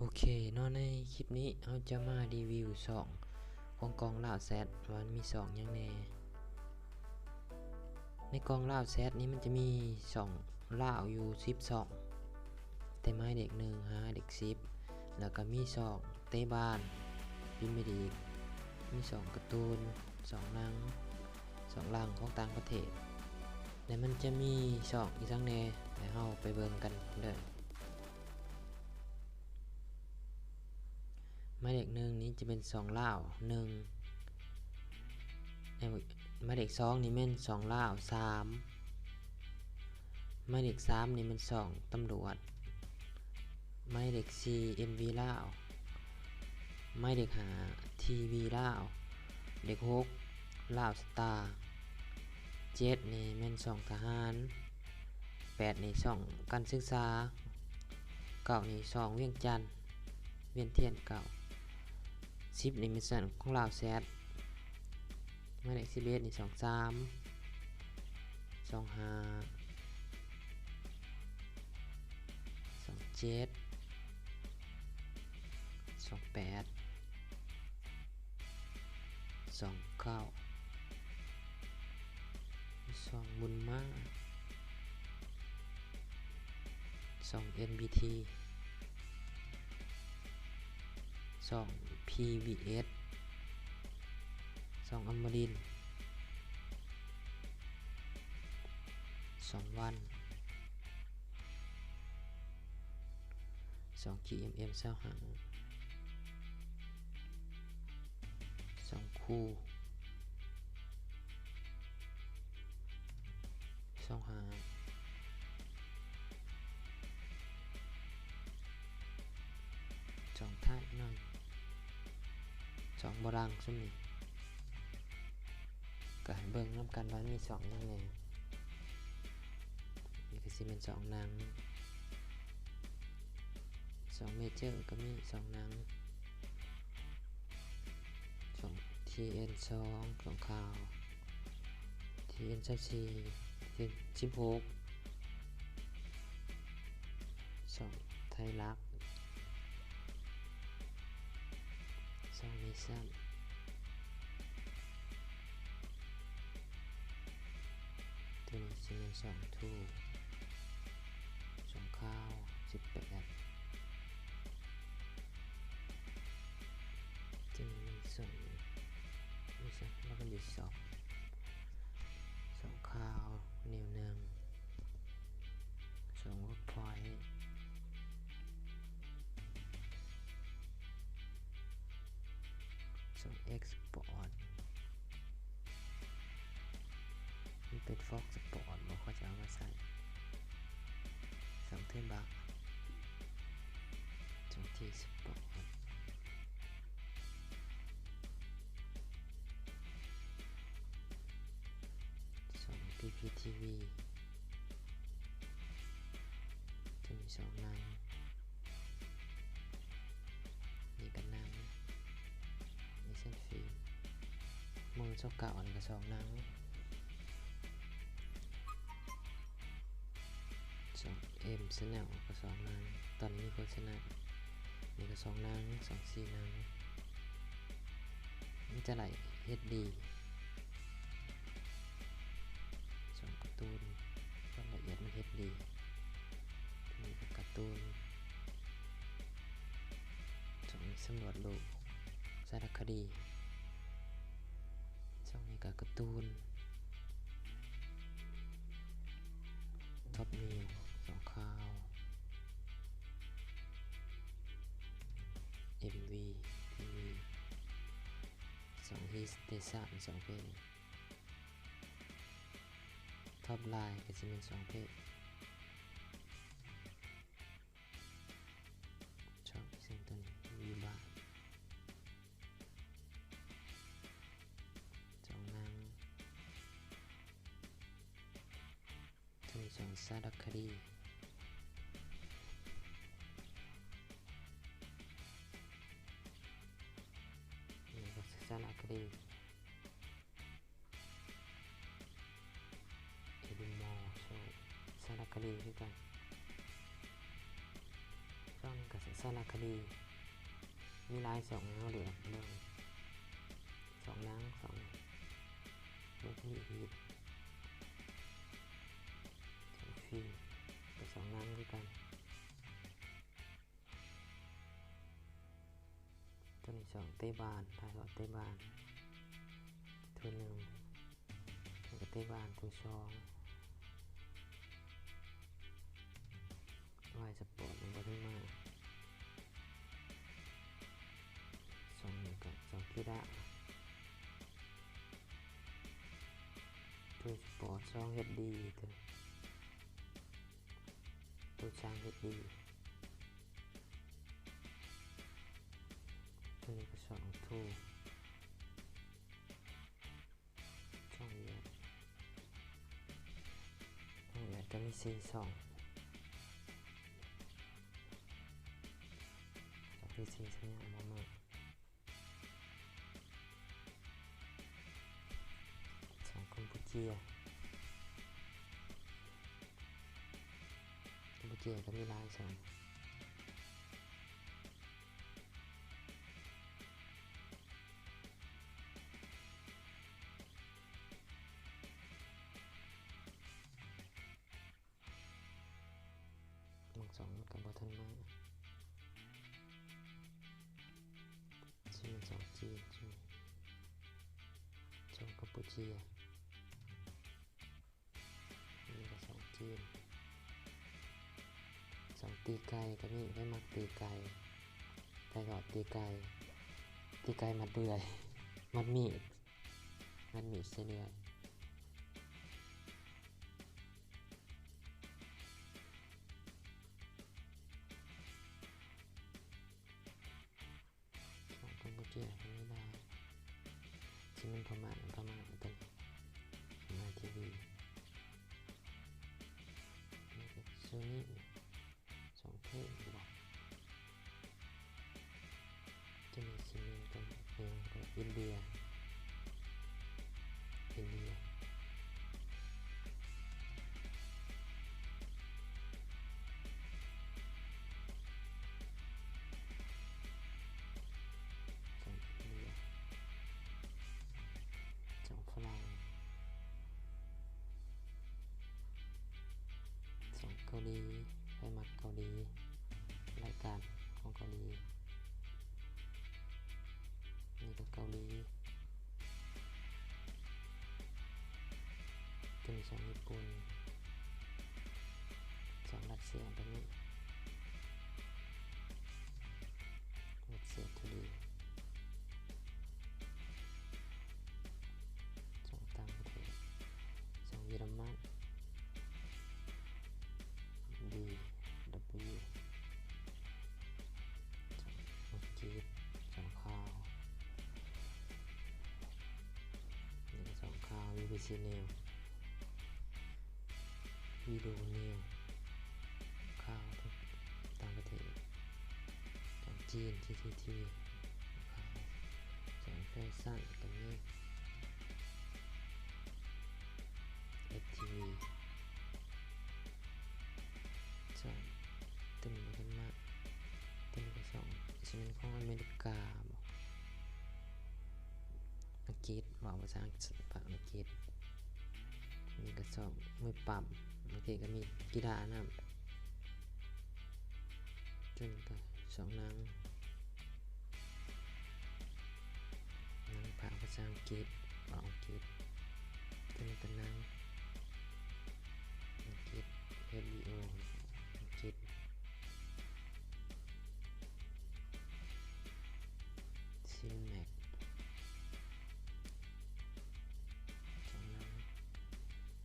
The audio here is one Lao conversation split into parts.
ໂອເຄເນາະ ໃນຄລິບນີ້ເຮົາຈະມາຣີວິວຊ່ອງຂອງກ່ອງລາວແຊັດ ວ່າມັນມີຊ່ອງຫຍັງແດ່. ໃນກ່ອງລາວແຊັດນີ້ມັນຈະມີຊ່ອງລາວຢູ່ສິບຊ່ອງ ແຕ່ໝາຍເລກໜຶ່ງຫາເລກສິບ ແລ້ວກໍມີຊ່ອງເຕະບານ ພຣີເມຍລີກ ມີຊ່ອງກາຕູນ ຊ່ອງໜັງ ຊ່ອງຫຼັງຂອງຕ່າງປະເທດ ແລະ ມັນຈະມີຊ່ອງອີ່ຫຍັງແດ່ ໃຫ້ເຮົາໄປເບິ່ງກັນເດີ້. ໝາຍເລກໜຶ່ງນີ້ຈະເປັນຊ່ອງລາວໜຶ່ງ ແລະ ໝາຍເລກສອງນີ້ແມ່ນຊ່ອງລາວສາມ ໝາຍເລກສາມນີ້ແມ່ນຊ່ອງຕຳຫຼວດ ໝາຍເລກສີ່ ເອັມວີ ລາວ ໝາຍເລກຫ້າ ທີວີ ລາວ ເລກຫົກ ລາວສະຕາ ເຈັດນີ້ແມ່ນຊ່ອງທະຫານ ແປດນີ້ຊ່ອງການສຶກສາ ເກົ້ານີ້ຊ່ອງວຽງຈັນ ວຽງທຽນເກົ້າ ສິບນີ້ແມ່ນຊ່ອງຂອງລາວແຊັດ ໝາຍເລກສິບເອັດນີ້ຊ່ອງສາມ ຊ່ອງຫ້າ ຊ່ອງເຈັດ ຊ່ອງແປດ ຊ່ອງເກົ້າ ຊ່ອງບຸນມາ ຊ່ອງເອັນບີທີ ຊ່ອງພີບີເອສ ຊ່ອງອະມະລິນ ຊ່ອງວັນ ຊ່ອງຈີເອັມເອັມຊາວຫ້າ ຊ່ອງຄູ ຊ່ອງຫ້າ ຊ່ອງທ້າຍໜ້ອຍ ຊ່ອງບໍ່ດັງ ຊຸມນີ້ ກໍໃຫ້ເບິ່ງນຳກັນວ່າມີຊ່ອງຫຍັງແດ່. ນີ້ກໍຊິແມ່ນຊ່ອງໜັງ ຊ່ອງເມເຈີກໍມີຊ່ອງໜັງ ຊ່ອງທີເອັນສອງ ຊ່ອງຂ່າວ ທີເອັນຊາວສີ່ ທີເອັນສິບຫົກ ຊ່ອງໄທລັດ ຊ່ອງເນຊັ່ນ ໂຕນີ້ຊິແມ່ນຊ່ອງທູ ຊ່ອງຂ່າວສິບແປດ ໂຕນີ້ແມ່ນຊ່ອງ ມີຊ່ອງ ແລ້ວກໍມີຊ່ອງ ຊ່ອງຂ່າວ ນິວໜຶ່ງ ຊ່ອງເວີກພອຍ ຊ່ອງເອັກສະປອດ ມັນເປັນຟອກສະປອດບໍ ເຂົາຈະເອົາມາໃສ່ ຊ່ອງເທີນບາ ຊ່ອງທີສະປອດ ຊ່ອງພີພີທີວີ ໂຕນີ້ຊ່ອງໜັງ ນີ້ກໍໜັງ ເອເຊນຟີມ ມື້ຊາວເກົ້າ ອັນນີ້ກໍຊ່ອງໜັງ ຊ່ອງເອັມແຊນແນວ ກໍຊ່ອງໜັງ ຕອນນີ້ມີໂຄສະນາ ນີ້ກໍຊ່ອງໜັງ ຊ່ອງສີ່ໜັງ ມັນຈະໄລ່ເອັດດີ ຊ່ອງກາຕູນ ຄວາມລະອຽດມັນເອັດດີ ນີ້ກໍກາຕູນ ຊ່ອງສຳຫຼວດໂລກ ສາລະຄະດີ ຊ່ອງນີ້ກໍກາຕູນ ທັອບນິວ ຊ່ອງຂ່າວ ເອັມວີ ທີວີ ຊ່ອງຮີສເຕຊັນ ຊ່ອງເພງ ທັອບລາຍກໍຊິແມ່ນຊ່ອງເພງ ຊ່ອງເຊິ່ງໂຕນີ້ວິວບາ ຊ່ອງໜັງ ໂຕນີ້ຊ່ອງສາລະຄະດີ ນີ້ກໍສາລະຄະດີ ເອດິມໍ ຊ່ອງສາລະຄະດີຄືກັນ ຊ່ ຊ່ອງກະສາລະຄະດີ ມີຫຼາຍຊ່ອງໃຫ້ເຮົາເລືອກເບິ່ງ ຊ່ອງໜັງ ຊ່ອງ ເບິ່ງ ມີອີກ ຊ່ອງຟີມ ກະຊ່ອງໜັງຄືກັນ. ໂຕນີ້ຊ່ອງເຕະບານ ຖ່າຍທອດເຕະບານ ໂຕໜຶ່ງ ແລ້ວກະເຕະບານໂຕສອງ ວາຍສະປອດຍັງບໍ່ທັນມາ ຊ່ອງນີ້ກະຊ່ອງກິລາ ໂຕສະປອດ ຊ່ອງເຮັດດີ ໂຕ ໂຕຊ່າງເຮັດດີ ໂຕນີ້ກະຊ່ອງທູ ຊ່ອງວຽດ ຊ່ອງວຽດກະມີສີ່ຊ່ອງ ຊ່ອງທີສີ່ສັນຍານບໍ່ມາ. ສອງ ກຳປູເຈຍ ກຳປູເຈຍກະມີຫຼາຍຊ່ອງ ບາງຊ່ອງມັນກະບໍ່ທັນມາ ຊິແມ່ນຊ່ອງຈີນ ຊ່ອງກຳປູເຈຍ ນີ້ກະຊ່ອງຈີນ ຊ່ອງຕີໄກ່ກະມີ ໃຜມັກຕີໄກ່ ໄກ່ທອດຕີໄກ່ ຕີໄກ່ມັດເລື່ອຍ ມັດມີດ ມັດມີດໃສ່ເລື່ອຍ. ຂອງກຳປູເຈຍກະມີຫຼາຍ ຊິແມ່ນພະມ້າ ພະມ້າ ພະມ້າທີວີ ນີ້ກະໂຊນີ ສອງເພງບໍ່ ໂຕນີ້ຊິແມ່ນກະ ເອີ ກະອິນເດຍ ອິນເດຍ ສອງອິນເດຍ ສອງຝຣັ່ງ ສອງເກົາຫຼີ ໃຜມັກເກົາຫຼີ ລາຍການຂອງເກົາຫຼີ ນີ້ກະເກົາຫຼີ ໂຕນີ້ຊ່ອງຍີ່ປຸ່ນ ຊ່ອງຣັດເຊຍກະມີ ຣັດເຊຍທູເດ ຊ່ອງຕ່າງປະເທດ ຊ່ອງເຢຍລະມັນ ດີດັບເບິນຢູ ຊ່ອງອັງກິດ ຊ່ອງຂ່າວ ນີ້ກະຊ່ອງຂ່າວ ບີບີຊີນິວ ວີໂອເອັນນິວ ຂ່າວຕ່າງປະເທດ ຂອງຈີນ ຊີຊີທີວີ ຂ່າວ ສອງແຟຊັ່ນກະມີ ເອັຟທີວີ ສອງ ຕື່ມຂຶ້ນມາ ຕື່ມກະສອງ ຊິແມ່ນຂອງອາເມລິກາບໍ ອັງກິດ ເວົ້າພາສາອັງກິດ ນີ້ກະຊ່ອງມວຍປ້ຳ ບາງທີກະມີກິລານຳ ໂຕນີ້ກະຊ່ອງໜັງ ໜັງພາກພາສາອັງກິດ ເວົ້າອັງກິດ ໂຕນີ້ກະໜັງ ອັງກິດ ເຮັດວິດີໂອ ອັງກິດ ຊີແມັກ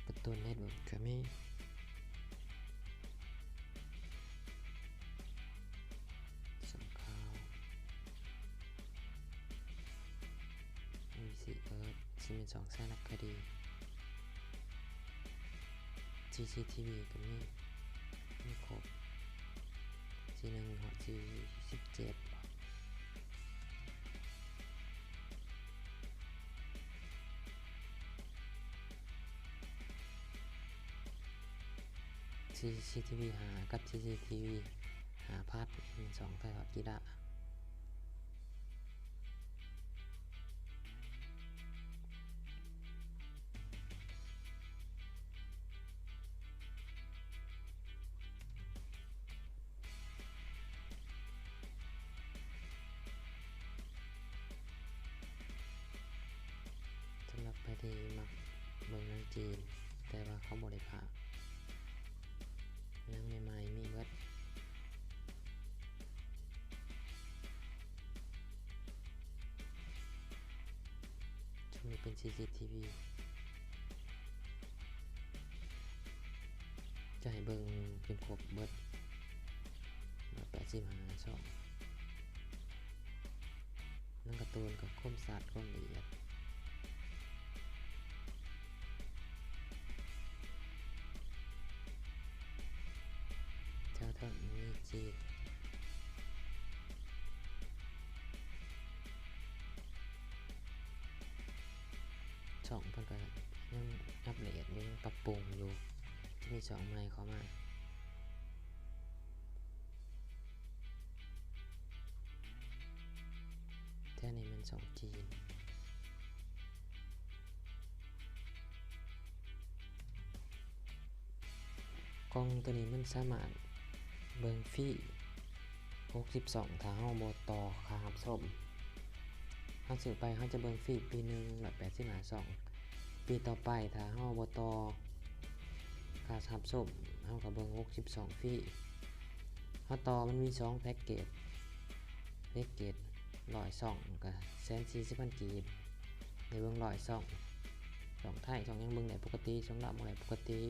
ກາຕູນເນັດເວີກກະມີ ສອງຂ່າວ ບີບີຊີເອີດ ຊິແມ່ນສອງສາລະຄະດີ ຊີຊີທີວີກະມີ ມີຄົບ ທີໜຶ່ງຮອດທີສິບເຈັດ ຊີຊີທີວີຫ້າ ກັບຊີຊີທີວີ ໜ້າພັດ ແມ່ນຊ່ອງຖ່າຍທອດກິລາ. ສຳລັບໃຜທີ່ມັກເບິ່ງໜັງຈີນ ແຕ່ວ່າເຂົາບໍ່ໄດ້ພາກ ໜັງໃໝ່ໆມີເບິດ. ຊ່ວງນີ້ເປັນ ຊີຊີທີວີ ຈະໃຫ້ເບິ່ງຈົນຄົບເບິດ ຮ້ອຍແປດສິບຫ້າຊ່ອງ. ໜັງກາຕູນກໍຄົມຊັດ ຄວາມລະອຽດ ແຖວເທິງມີຈີນ. ຊ່ອງເພິ່ນກໍຍັງອັບເດດຢູ່ ຍັງປັບປຸງຢູ່ ຈະມີຊ່ອງໃໝ່ເຂົ້າມາ. ແຖວນີ້ແມ່ນຊ່ອງຈີນ. ກ່ອງໂຕນີ້ມັນສາມາດເບິ່ງຟຣີຫົກສິບຊ່ອງ ຖ້າເຮົາບໍ່ຕໍ່ຄ່າຮັບຊົມ. ເຮົາຊື້ໄປ ເຮົາຈະເບິ່ງຟຣີປີໜຶ່ງ ຮ້ອຍແປດສິບຫ້າຊ່ອງ. ປີຕໍ່ໄປ ຖ້າເຮົາບໍ່ຕໍ່ຄ່າຮັບຊົມ ເຮົາກໍເບິ່ງຫົກສິບຊ່ອງຟຣີ. ເຮົາຕໍ່ ມັນມີສອງແພັກເກດ ແພັກເກດຮ້ອຍຊ່ອງ ກໍແສນສີ່ສິບພັນກີບ ໄດ້ເບິ່ງຮ້ອຍຊ່ອງ. ຊ່ອງໄທ ຊ່ອງຫຍັງເບິ່ງໄດ້ປົກກະຕິ, ຊ່ອງລາວເບິ່ງໄດ້ປົກກະຕິ,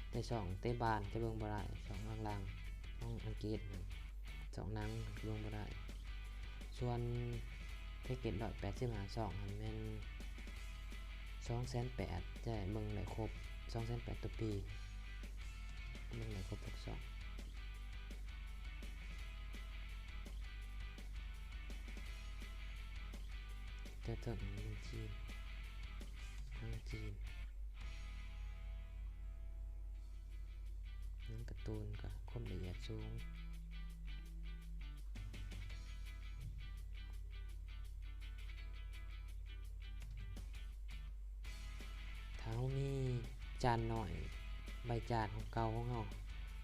ແຕ່ຊ່ອງເຕະບານຈະເບິ່ງບໍ່ໄດ້, ຊ່ອງຫຼັງໆ ຂອງອັງກິດນັ້ນ ຊ່ອງໜັງເບິ່ງບໍ່ໄດ້. ສ່ວນແພັກເກດຮ້ອຍແປດສິບຫ້າຊ່ອງຫັ້ນແມ່ນສອງແສນແປດ ຈະເບິ່ງໄດ້ຄົບ ສອງແສນແປດຕໍ່ປີ ເບິ່ງໄດ້ຄົບທຸກຊ່ອງ. ແຕ່ເຖິງໜັງຈີນ ໜັງຈີນ ໜັງກາຕູນກໍຄວາມລະອຽດສູງ. ຖ້າເຮົາມີຈານນ້ອຍ ໃບຈານຂອງເກົ່າຂອງເຮົາ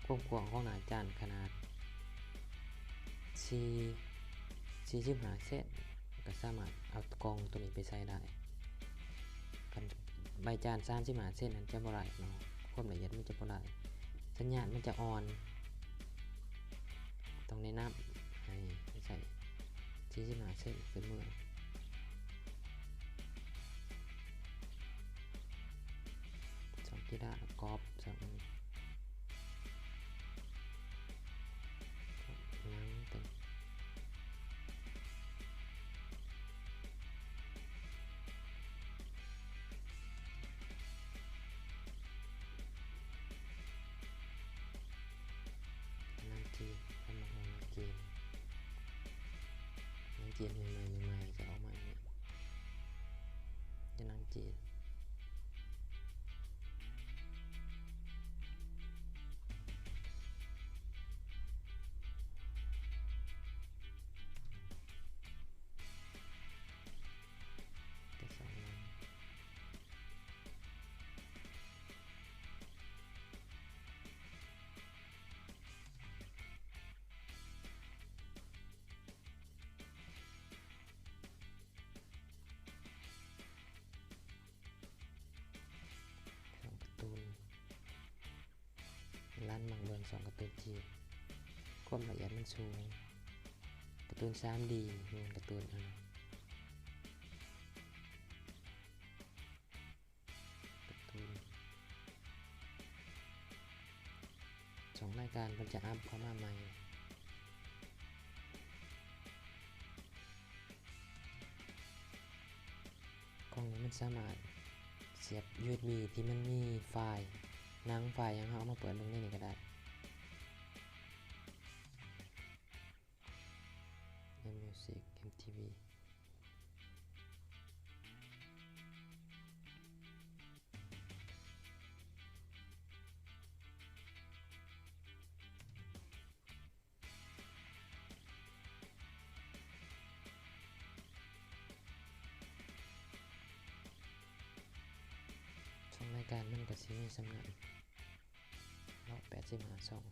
ຄວາມກວ້າງຂອງໜ້າຈານຂະໜາດສີ່ ສີ່ສິບຫ້າເຊັນ ກໍສາມາດເອົາກ່ອງໂຕນີ້ໄປໃສ່ໄດ້. ຄັນໃບຈານສາມສິບຫ້າເຊັນນັ້ນຈະບໍ່ໄດ້ເນາະ, ຄວາມລະອຽດມັນຈະບໍ່ໄດ້, ສັນຍານມັນຈະອ່ອນ. ຕ້ອງແນະນຳໃຫ້ໃຊ້ສີ່ສິບຫ້າເຊັນຂຶ້ນເມືອ. ຊ່ອງກິລາກອບ ຊ່ອງ ໜັງເຕັມ ໜັງຈີນ ຂ້ອຍມັກເບິ່ງໜັງຈີນ. ໜັງຈີນໃໝ່ໆ ໃໝ່ໆ ຈະອອກມາອີກ ຈະໜັງຈີນ. ແຕ່ສອງໜັງ ຊ່ອງກາຕູນ. ຫຼານມັກເບິ່ງຊ່ອງກາຕູນຈີນ ຄວາມລະອຽດມັນສູງ. ກາຕູນສາມດີ ແມ່ນກາຕູນອັນ ກາຕູນ ຊ່ອງລາຍການເພິ່ນຈະອັບເຂົ້າມາໃໝ່. ກ້ອງນີ້ມັນສາມາດສຽບຢູເອັສບີທີ່ມັນມີໄຟລ໌ ໜັງໄຟລ໌ຫຍັງ ເຮົາເອົາມາເປີດເບິ່ງໃນນີ້ກໍໄດ້. ເອັມ ມິວສິກ ເອັມ ທີ ວີ. ກາ ການມັນກໍຊິມີສ່ຳນັ້ນເນາະ ແປດສິບຫ້າຊ່ອງ.